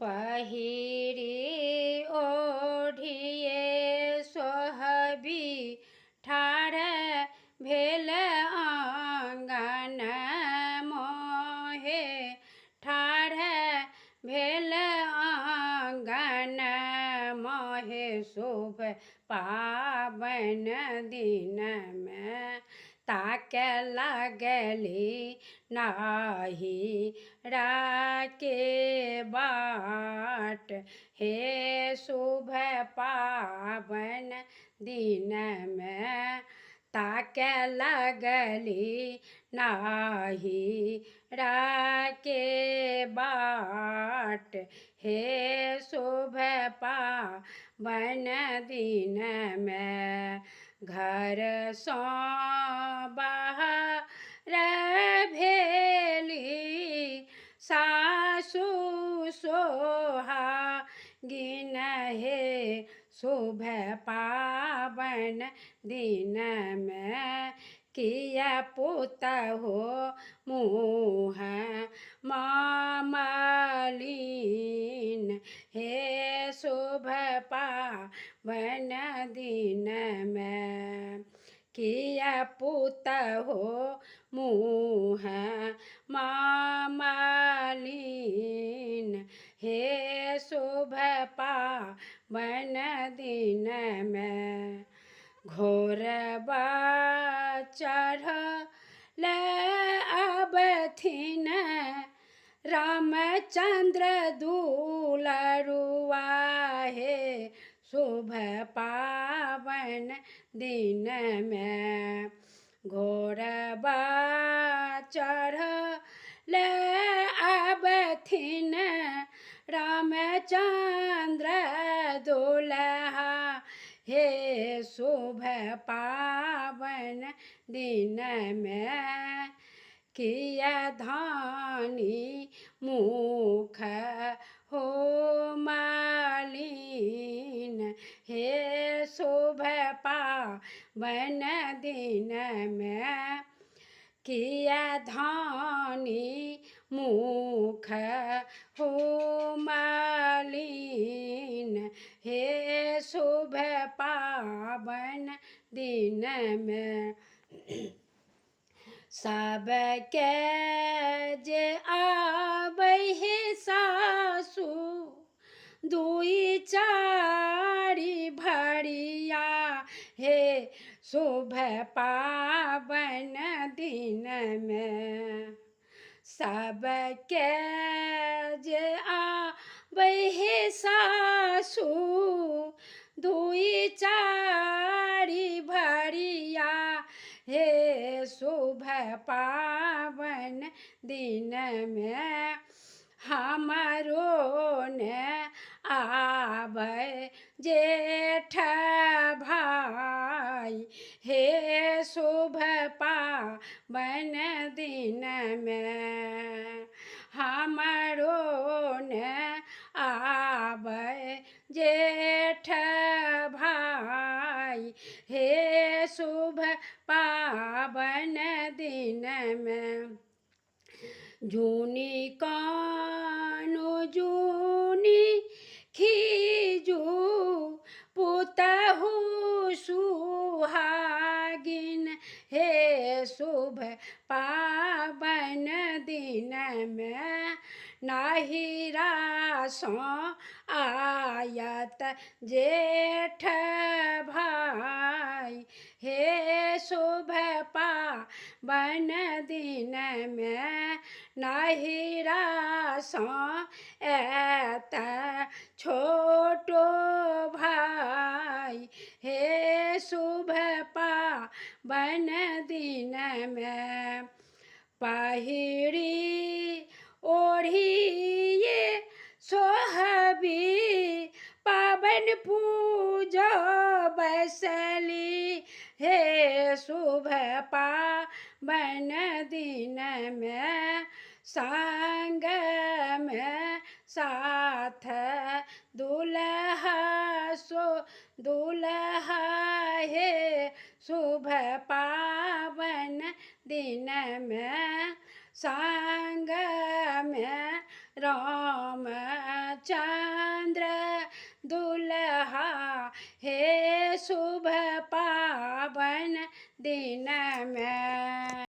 पहिरी ओढ़िए सोहबी ठाढ़ भेल आँगन मोहे, ठाढ़ भेल आँगन मोहे। शुभ पाबनि दिनमे ताके लगली नाही राके बाट, हे शुभ पाबनि दिनमे ताके लगली नाही राके बाट, हे शुभ पाबनि दिनमे। घरसँ बाहर भेली सासु सोहागिन, हे शुभ पाबनि दिनमे किया पुतहु मुँह मलिन, हे शुभ पाबनि दिनमे किया पुतहु मुँह मलिन, हे शुभ पाबनि दिनमे। घोरबा चढ़ल अबथिन रामचन्द्र दुलरुआ, हे शुभ पाबनि दिनमे। घोरबा चढ़ल अबथिन रामचन्द्र दुलहा, हे शुभ पाबनि दिनमे। किया धानी मुख हो मलिन, हे शुभ पाबनि दिनमे। किया धानी मुख हो मलिन, हे शुभ पाबनि दिनमे। सबके जे आबै हे सासु दुइ चारि भरिया, हे शुभ पाबनि दिनमे। सबके जे आबै हे सासु दुइ चारि भरिया, हे शुभ पाबनि दिनमे। हमरो ने आबै जेठ भाइ, हे शुभ पाबनि दिनमे। हमरो ने आबै जेठ भाइ, हे शुभ पाबनि दिनमे। जुनि कानु जुनि खीजू पुतहु सुहागिन, हे शुभ पाबनि दिनमे। नहिरासँ आयत जेठ भाइ, हे शुभ पाबनि दिनमे। नहिरासँ एत छोटो भाइ, हे शुभ पाबनि दिनमे। पहिरी ओढ़िए सोहबी पाबनि पूजा बैसली, हे शुभ पाबनि दिनमे। सङ्गमे साथ दुलहा सो दुलहा, हे शुभ पाबनि दिनमे। सङ्गमे रामचन्द्र दुल्हा हे शुभ पावन दिनमे।